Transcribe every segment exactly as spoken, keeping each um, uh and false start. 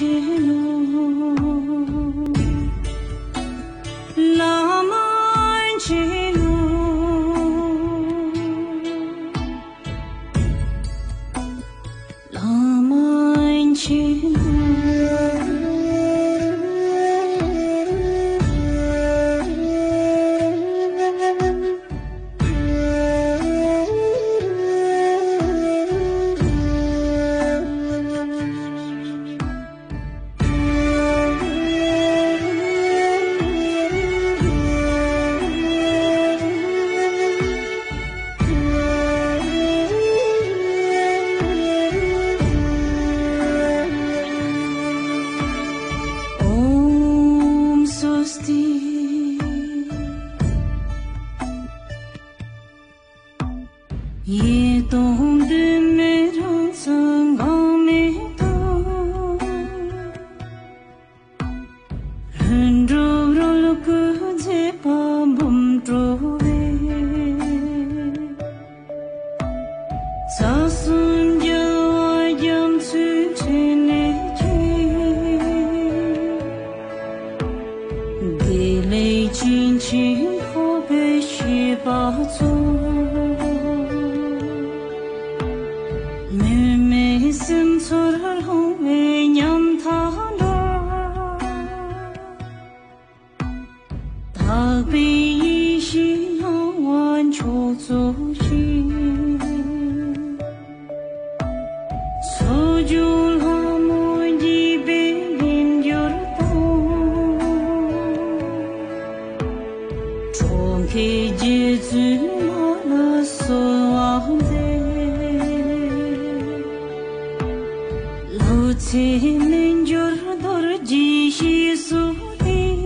བླ་མ་མཁྱེན་ནོ། བླ་མ་མཁྱེན་ནོ། ॐ स्वस्ति। ཡེ་སྟོང་དུ་མི་རང་ཚང་ངང་མེད་དོ། ལྷུན་གྲུབ་རོལ་ཀུན་མཛེས་པ་འབུམ་སྤྲོ་བས། རྩ་གསུམ་རྒྱལ་བ་རྒྱ་མཚོའི་ཕྲིན་ལས་ཀྱིས། བདེ་ལེགས་བྱིན་གྱིས་ཕོབ་པའི་ཤིས་པ་སྩོལ། མུན་མེད་སེམས་ཚོར་ལྷུང་བའི་ཉམ་ཐག་འགྲོལ། དག་པའི་ཡེ་ཤེས་སྣང་བ་མཆོག་སྩོལ་ཞིང་། འཚོ་བྱུང་ལྷ་མོ་དགྱེས་པའི་ལེན་འགྱུར་དང་། གྲོང་ཁྱེར་རྗེ་བཙུན་མ་ལ་གསོལ་བ་འདེབས། ལྷུང་བཟེད་མི་འགྱུར་རྡོ་རྗེའི་སྲས་སུ་བསྟེན།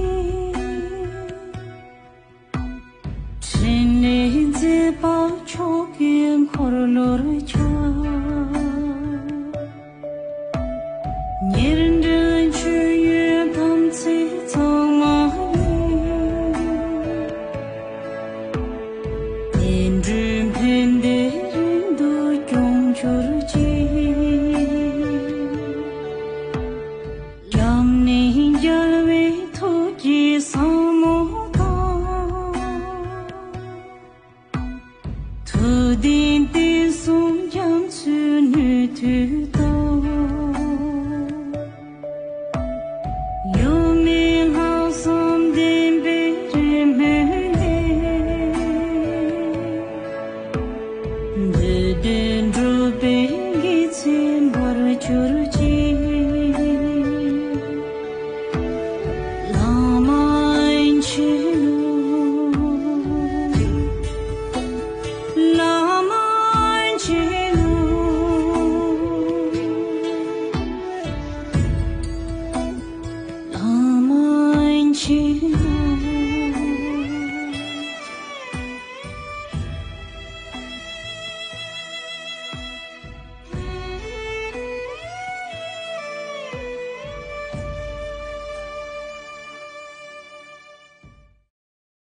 ཕྲིན་ལས་མཛད་པ་མཆོག་གི་འཁོར་ལོར་ཆགས། ཉེར་འགྲན་མཆོད་ཡོན་དམ་ཚིག་གཙང་མ་ཡིས། བསྟན་འགྲོའི་ཕན་བདེ་རིང་དུ་སྐྱོང་གྱུར་ཅིག། སྐྱབས་གནས་རྒྱལ་བའི་ཐུགས་ཀྱི་ཟབ་མོ་དང་། ཐུབ་བསྟན་བསྟན་སྲུང་རྒྱ་མཚོའི་ནུས་མཐུ་དང་། གཡོ་མེད་ལྷག་བསམ་ལྡན་པའི་རི་མོ་ལས། འདོད་དོན་འགྲུབ་པའི་དགེ་མཚན་འབར་གྱུར་ཅིག། བླ་མ་མཁྱེན་ནོ། བླ་མ་མཁྱེན་ནོ། བླ་མ་མཁྱེན་ནོ།